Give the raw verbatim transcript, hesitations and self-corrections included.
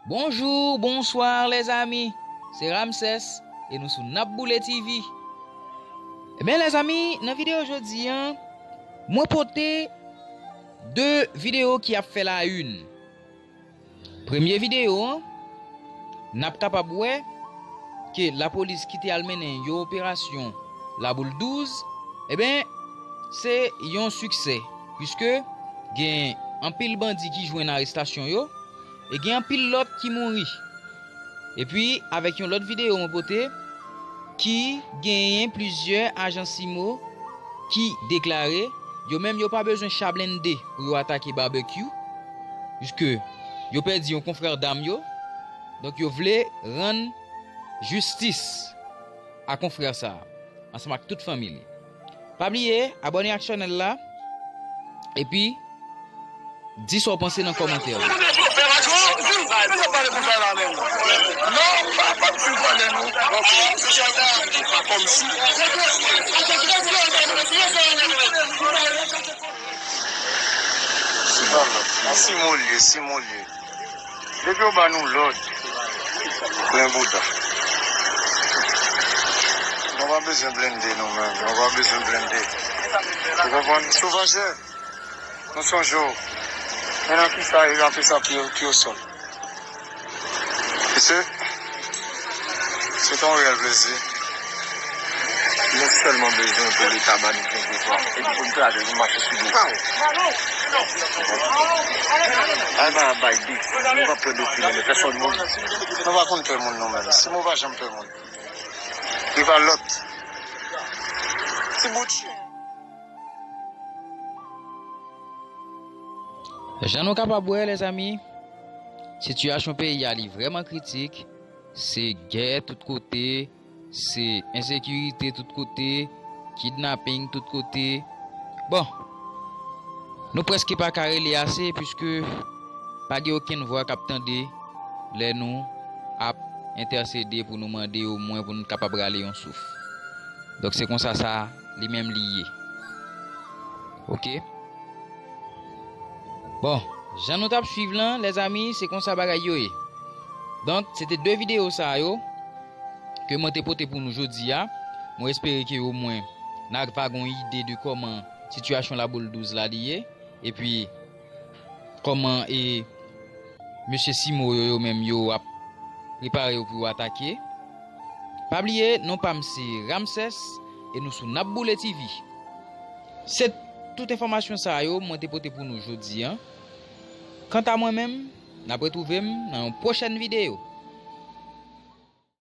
Bonjou, bonswa, lèzami. Se Ramsès e nou sou N ap Boule T V. Ebyen, lèzami, nan videyo jodi a, mwen pote de videyo ki ap fè la une. Premye videyo a, n ap kapab wè ke lapolis ki te al mennen yon operasyon Laboul douz, ebyen, se yon siksè, piske gen anpil bandi ki jwenn arestasyon yo, e gen anpil lòt ki mouri. Epi, avèk yon lòt videyo mwen pote, ki genyen plizyè ajan CIMO ki deklare yo menm yo pa bezwen cha blende pou yo atake Barbecue, piske yo pèdi yon konfrè dam yo, donk yo vle rann jistis a konfrè sa a, ansanm ak tout fanmi li. Pa bliye abòne ak chanèl la, epi di sa w panse nan kòmantè yo. Si molye, si molye. Depi yo ba nou lòd, plen bouda. Nou pa bezwen blende nou menm, nou pa bezwen blende. Ou konprann? Sovajè, nou sonje w. Men nan kisa yo ap fè sa pye, pye o sòl. Mesye, se te yon reyèl plezi. Nou sèlman bezwen pou Leta ba nou plis de tan. Epi pou n kraze, pou n mache sou do. Ay, pa bay de. Nou pa pè de fi, men pèsonn moun. Nou pa konn pè moun, nou menm. Si nou pa janm pè moun. Rival lòt. Ti bout chen. Jan nou kapab wè, lèzami, sitiyasyon peyi a li vrèman kritik. Se gè tout kote, se ensekirite tout kote, kidnaping tout kote. Bon, nou prèske pa ka rele ase, piske pa gen okenn vwa k ap tande lè nou ap entèsede pou nou mande omwen pou nou kapab rale yon souf. Donk, se konsa sa li menm li ye. Oke? Bon, jan nou t ap swiv lan, lèzami, se konsa bagay yo ye. Donk, se te de videyo sa yo ke mwen te pote pou nou jodi a. Mwen espere ke omwen n a va gen yon ide de kòman sitiyasyon Laboul douz la li ye, epi kòman e mesye CIMO yo, yo menm yo ap prepare yo pou yo atake. Pa bliye, non pa m se Ramsès e nou sou N ap Boule T V. Se tout enfòmasyon sa yo mwen te pote pou nou jodi a. Kanta mwen menm, n ap retwouve m nan yon pwochèn videyo.